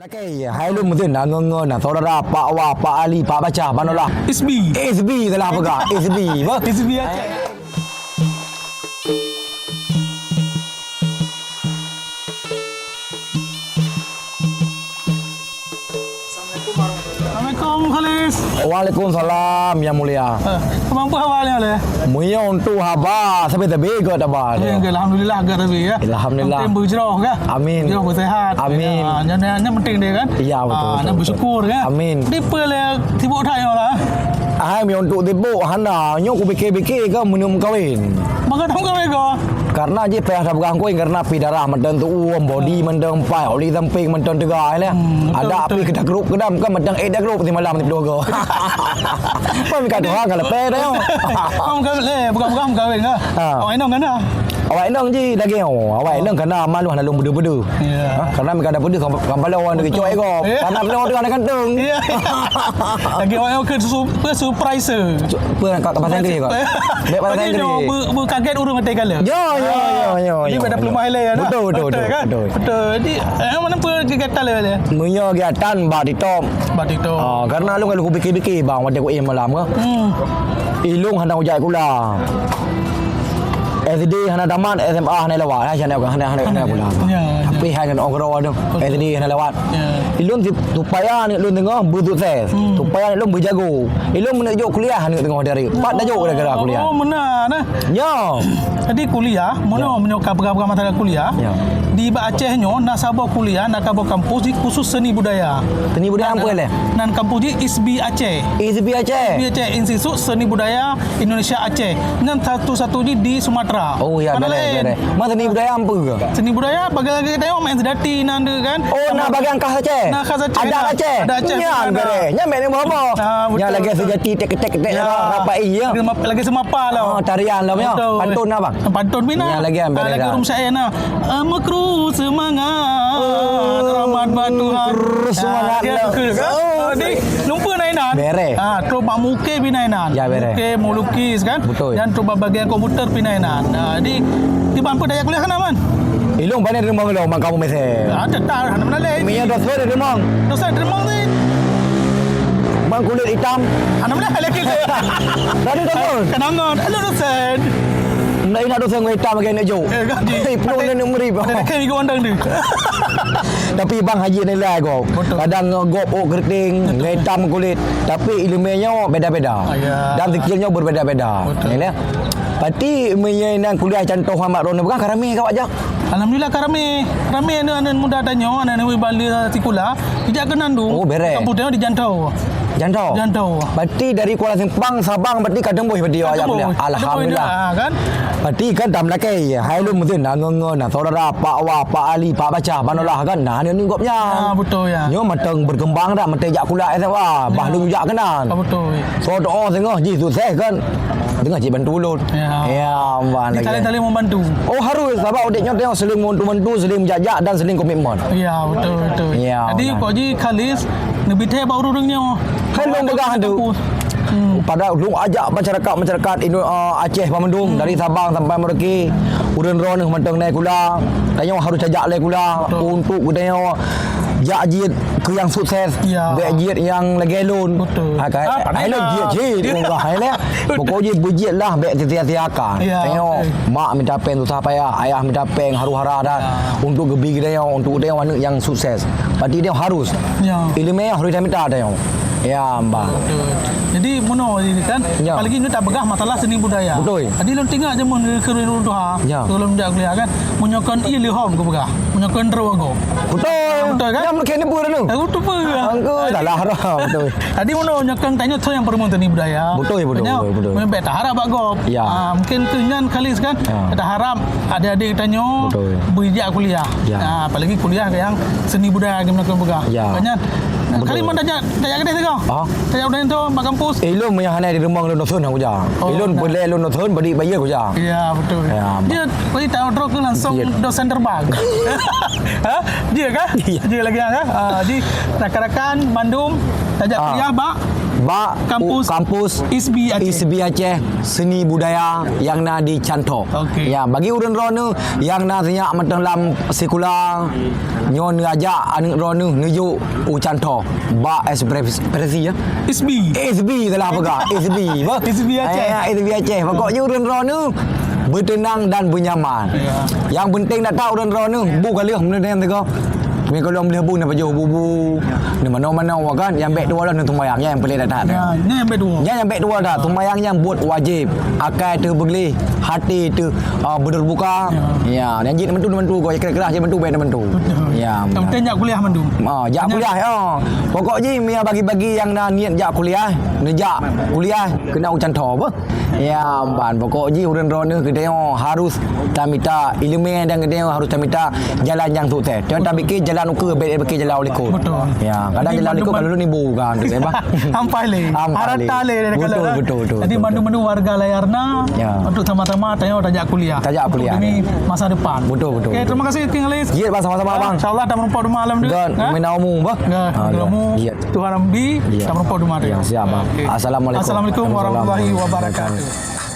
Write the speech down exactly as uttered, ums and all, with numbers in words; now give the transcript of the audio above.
Oke, hai lôn meuteun na ngon-ngon na saudara Pak Wa, Pak Ali, Pak Baca, Pak Nolah. S B. S B salah peugah, S B, bah. S B Aceh. Assalamualaikum, Khalis. Waalaikumsalam, Yang Mulia. Eh, kemampuan awak ni, Khalis? Meunyoe untuk haba, sabe-sabe göt haba. Ya, alhamdulillah, göt sabe, ya. Alhamdulillah. Yang penting berhijrah, kan? Amin. Hijrah bersehat. Amin. Ya, yang, yang, yang penting dia, kan? Ya, betul, Ah, betul, nak betul. bersyukur, kan? Amin. Di apa lah, sibuk that, ya, lah? Ah, meunyoe untuk sibuk, hana. Nyoe ku pikir-pikir ke meunyoe meukawen. Maka tak meukawen ke? Karena jih payah tapeugah kuen, karena pi darah mantong tuom, body mantong pai, oli samping mantong teuga, ya. Hmm, betul, Ada betul. pi kita grup kedam kan mantong eh dah grup di malam di dua go. Pun mika doang kalau pe dah. Oh, bukan le, bukan bukan kahwin ke? Ha. Awak inong kan dah? Awak inong jih daging. Awak inong kena malu hana lom bedu-bedu. Ya. Ha, karena mika ada bedu kan pala orang degecok ego. Ya. Karena belum orang tengah kantong. Ya. Lagi awak inong ke su-, ke surprise. Apa kat bahasa Inggris kau? Baik bahasa Inggris. Ber-, berkaget urang até kala. Ya, ya, ya, ya. Jadi pada pelumas ilai ya. Betul, betul, betul, kan? Betul. Betul. Jadi eh, mana pun kegiatan lah ya. Meunyoe kegiatan bak TikTok. Bak TikTok. Ah, karena lu kalau pikir-pikir bang, macam ku eh malam ke. Hmm. Ilung hana ujak kula. S D hana tamat, S M A hana lewat. Ha, hana hana hana pula. Ya, ya. Tapi hanya orang tu. S D hana lewat. Ya. Ilung si-, supaya aneuk lôn teungoh beusukses. Hmm. Supaya aneuk lôn beujago. Ilung meuneuek jok kuliah aneuk teungoh dari. Pat dah jok gara-gara kuliah. Oh, meunan eh. Nyo. Jadi kuliah, mono meunyoe ka peugah-peugah masalah kuliah. Ya. Di bak Aceh nyoe na saboh kuliah, na saboh kampus di khusus seni budaya. Seni budaya apa leh? Nan kampus di I S B I Aceh. I S B I Aceh. I S B I Aceh, Institut Seni Budaya Indonesia Aceh. Nyan satu-satu di, di Sumatera. Oh ya, Mana bere, lain? bere. Masa ni budaya apa ke? Seni budaya bagi lagi kita main sedati nan tu kan. Oh, nak bagi angkah Aceh. Nah, khas Aceh. Ada Aceh. Ada Aceh. Nya bere. Nya main apa? Ah, Nya betul, lagi betul. sejati tek-tek-tek Ya. rapat iya. Lagi semap-, lagi semapa lah. Oh, tarian lah ya. Betul. Pantun apa? Pantun bina. Nya lagi Ah, ambil lagi dah. Rum syair nah. Ah, mekru semangat. Oh, Rahmat batu. Terus semangat Ah, dia lah. betul kan? Oh, Ah, di Lumpa na inan. Bere. Ha, trok bak mukir pih na inan. Ya, bere. Mukir, melukis kan. Betul. Dan trok bak bagian komputer pih na inan. Ha, di, di ban pun daya kuliah kan, Man? Ilung bani rumah lo, mak kamu mesej. Ha, tetap, hana mana lain. Minyak dosa di rumah. Dosa di rumah ni. Bang kulit hitam. Hana mana lagi. Tadi dosa. Kenangan. Halo, dosa. Ndak ingat dosa ngon hitam lagi nak jok. Eh, kan, di. Eh, penuh nak meri. Ada dekat minggu ondang tu. Tapi bang haji nilai kau. Betul. Kadang ngegop oh keriting, Betul. ngetam kulit. Tapi ilmu nyo beda-beda. Ah, ya. Dan zikirnya berbeda-beda. Betul. Ya, lah. Berarti meunyoe nang kuliah contoh Muhammad Ron bukan karami kau aja. Alhamdulillah karami. Karami aneuk-aneuk muda tanyoe, aneuk-aneuk bala sikula, tidak kenandu. Oh, beres. Kampung tanyoe di Jantau. Jantau. Jantau. Berarti dari Kuala Simpang Sabang berarti ka tembus berarti awak Alhamdulillah. Alhamdulillah. Kan? Berarti kan dah melakèe. Hai lôn meuteun na ngon-ngon na saudara Pak Wa, Pak Ali, Pak Baca, Pak Nolah kan. Nah, ni gop nyan. Ah, betul ya. Nyoe mateng berkembang dah, mateng jak kuliah S M A. Bah Ya. lôn jak kenan. Ah, betul. So doa tengah ji sukses kan. Tengah ji bantu ulun. Ya. Ya, aman Di lagi. Saling-saling membantu. Oh, harus sebab udip nyoe tengok saling membantu, saling menjajak dan saling komitmen. Ya, betul betul. Ya, Jadi benar. kok ji Khalis Neubi thèe bak ureueng nyoe. Kan lôn peugah tu. Hmm. Pada lôn ajak masyarakat-masyarakat Indo-, eh, Aceh Pamendung, Hmm. dari Sabang sampai Merauke, ureueng droeneuh mantong nai kula, tanyoe harus tajak lé kula Betul. untuk geutanyoe jak jeuet keu nyang sukses, Ya. bèk jeuet nyang lagèe lôn. Betul. Ha, kan? Ah, pandai Hai lôn dah. jeuet cit, Ya. ureueng hai lé. Pokok jih beujeuet lah, bèk sia-siakan. Ya, Tanyoe, betul. mak minta péng susah payah, ayah minta péng haru hara dah Ya. untuk geubi geutanyoe, untuk geutanyoe aneuk nyang sukses. Berarti dia harus. Ya. Ilmu harus dia minta dia. Ya, mbah. Betul. Jadi, meunoe ni kan, Ya. apalagi ni tak peugah masalah seni budaya. Betul. Jadi, lôn tengok je mun keu ureueng tuha, Ya. keu lôn jak kuliah kan, meunyoe kon ie leuhom ku peugah, meunyoe kon droe ago. Betul. Betul kan? Yang mungkin ni pun tu. Eh, betul pun. Angku salah dah. Betul. Jadi, meunoe nyoe kan tanya tu yang perlu seni budaya. Betul, ya, betul, Maknanya, betul, betul. Meunyoe bèk taharap bak gob. Ya. Ah, mungkin tu nyan Khalis kan. Ya. Kita harap adik-adik tanyoe Betul. beujak kuliah. Ya. Ah, apalagi kuliah yang seni budaya geumeuna keu peugah. Ya. Kan nyan. Betul. Kali mana tajak, tajak kedai tu kau? Ha? Tajak kedai tu bak kampus. Eh, ilôn meunyo hana di rumah lôn dusun aku ja. Oh, Ilôn nah. boleh lôn dusun beri bayar aku ja. Ya, betul. Ya, Dia bagi tahu terus ke langsung Iya. dosen terbang. Ha? Dia kah? Iya. Dia lagi kan? Ah, di rakan-rakan mandum tajak Ah. kuliah bak Bak kampus, kampus I S B I Aceh. I S B I Aceh, seni budaya nyang na di Cantho. Okey. Ya, bagi ureuëng droeneuh nyang na sinyak mantong lam sikula, nyoe neuajak aneuëk droeneuh neujok u Cantho. Bak ekspresi ya. I S B I. I S B I salah peugah. I S B I, bah. I S B I Aceh. Ya, I S B I Aceh. Pokok jih ureuëng droeneuh beuteunang dan beunyaman. Ya. Yang penting dak tahu ureuëng droeneuh bu galeuh meunang teuga. Kami kalau boleh bu na pajoh bubu. Ni mana-mana kan yang baik dua lah ni sembahyang yang boleh dak tahu. Ya, ni yang baik dua. Yang yang baik dua dah. Sembahyang yang buat wajib. Akai tu begleh, hati tu uh, berbuka. Ya. Ya, yang jin mentu mentu kau kira-kira je mentu baik mentu. Betul. Ya. Yang penting jak kuliah mandu. Ah, jak kuliah ya. Pokok jih mia bagi-bagi yang na niat jak kuliah, neujak kuliah kena ucan tho apa? Ya, ban pokok jih ureuëng droeneuh geutanyoe harus tamita ileumé dan geutanyoe harus tamita jalan nyang sukses. Jangan tapikir jalan ukeue, bèk pikir jalan likot. Betul. Ya, kadang jalan likot kalau ni bu kan tu, ya, bah. Ampai le. Ampai le. Harata le. Betul, betul, betul. Jadi mandu-mandu warga Layarna untuk sama-sama tanyoe tajak kuliah. Tajak kuliah. Demi masa depan. Betul, betul. Okey, terima kasih King Alis. Ya, sama-sama, bang. InsyaAllah tak merumpok rumah alam tu. Kan, mina umu, bah. Kan, umu. Ya. Tuhan Rabbi, tak merumpok rumah tu. Ya, siap, bang. Okey. Assalamualaikum. Assalamualaikum warahmatullahi wabarakatuh.